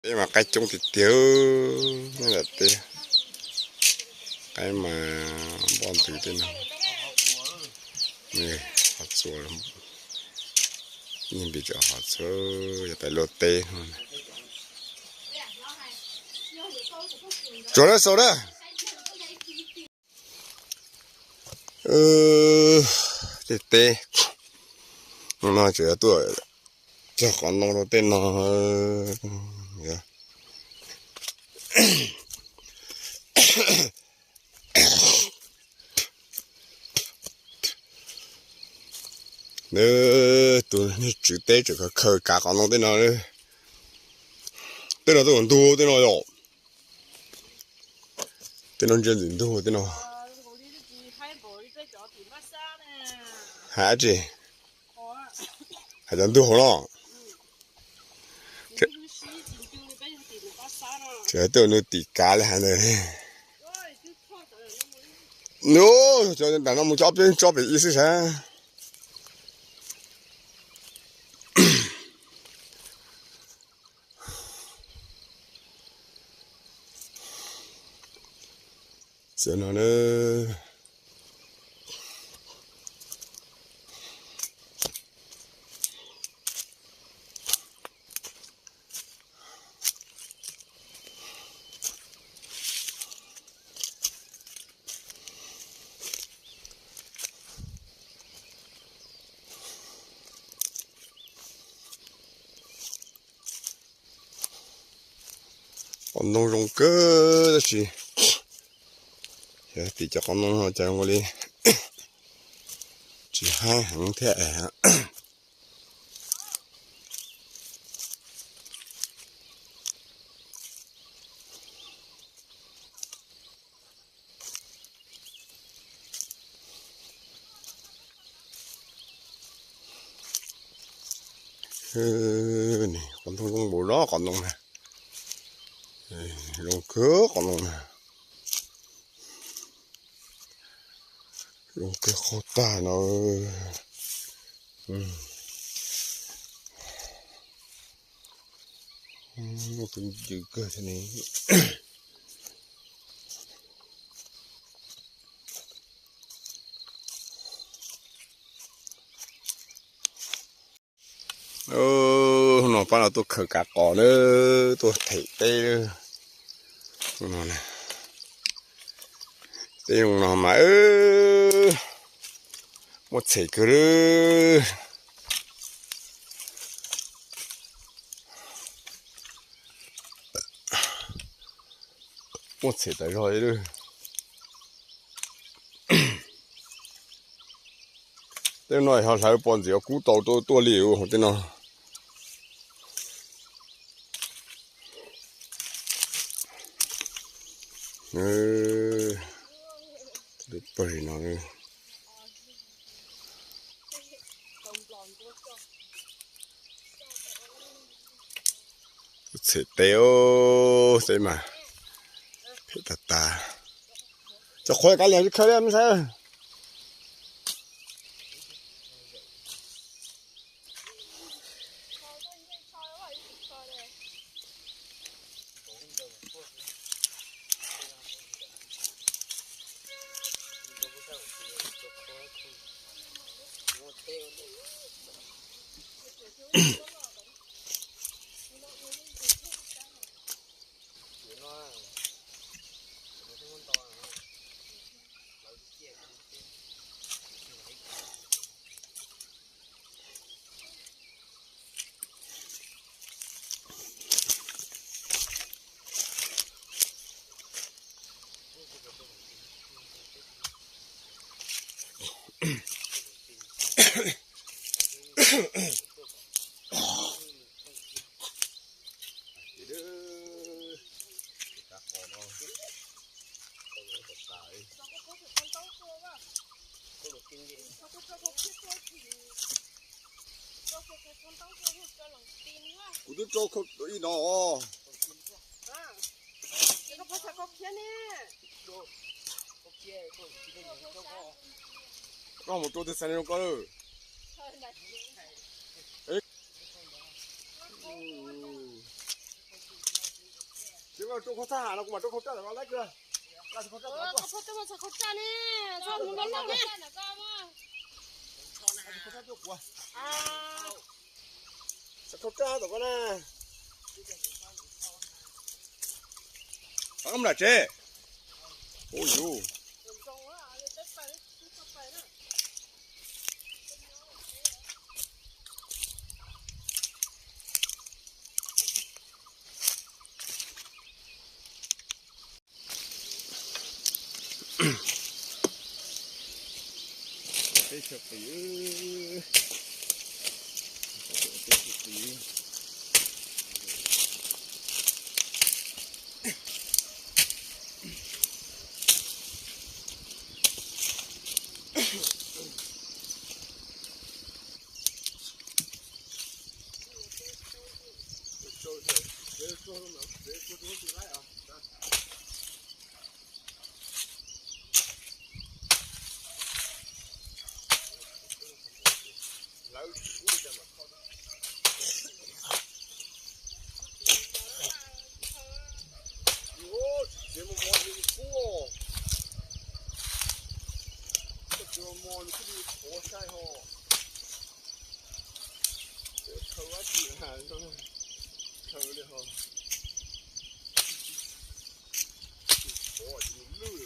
Peb mas qaib coob tiag tiag, nyob ntawm teb, qaib mas npoj ntws tej no. Qhov txua, npis tso qhov txua, yog pem luaj teb. Tsuag lawm xaus na. Tej teb no tseem tuaj cog qos ntoo rau tej no. Tus niag tswv teb tseem khaws kav qos ntoo tej no. Tej no tuaj ntug tej no yom. Tej no ntsia ntxim ntug tej no. Hais dab tsi? Hais cov ntug hauv no. Tseem hais tej nws tim kav li hais ntawd. Nws cov nram no mus cov peb tsob pem ib xwb sav. Txiav no na. Qos ntoo zoo kawg tab sis yog tim cov qos ntoo no cas ua li tsis haib heev thiab. Qos ntoo zoo npaum no, qos ntoo na, zoo kawg qos ntoo na. Zoo kawg qaug tag no. Tus ncw kawg thiab ne. Hnub no pab no tuaj khaws kav qos na, tuaj them teb. Teb zoo no mas muaj txhem kawg li. Muaj txhem tas zog li. Tej no ho hlawv pos ntxiv kub tau tuaj li hauv tej no. Pawg li no. Txhem teb, teb mas phem tag tag. Cov qhuav kav liam tsis khaws li me ntxhais. Kuv twb rau ib no. Koj mus rau twg xav li rau koj lawm. Rau qhov thaj ham no kuv mam rau khau raj los laib kawg. Qhov thaj ham txog qhov raj ne, txog mus no ne. Txog khau raj tom ko na. Qab mlam tsev. Ua yuv. Peb tshaj pem, peb tshaj pem. Tsis txiav mos mos li kub os. Koj txiav mos mos nws thiaj li qhuav sai ho. Khaws dab tsi na, khaws li ho. Qhuav ces nws lwj.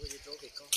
Kuv tuaj kom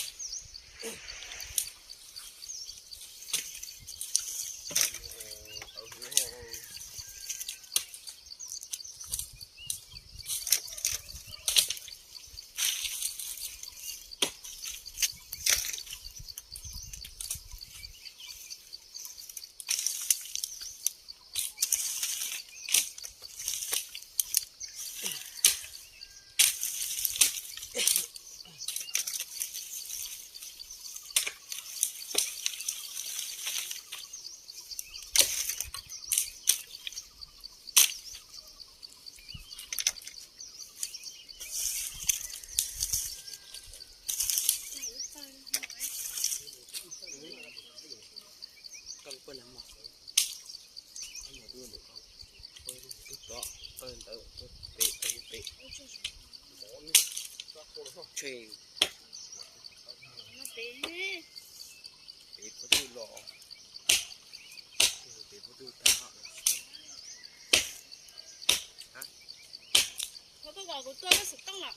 kuv tuaj peb xov tooj lawm.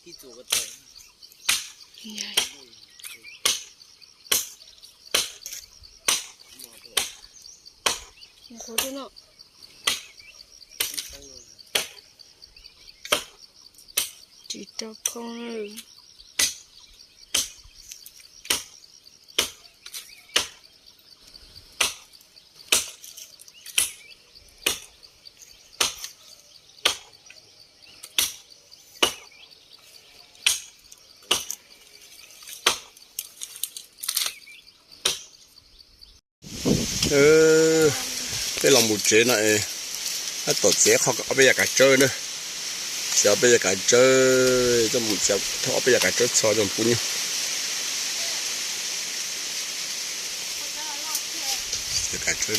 Ib txuas ko taw. Qhuav no. Tsis rau khoob. Peb los mus tsev no es, tab tom txiav qho ob peb yav kav tsawb na. Txiav ob peb yav kav tsawb, coj mus txiav ob peb yav kav tsawb txho coj mus pub nyuj. Txiav kav tsawb,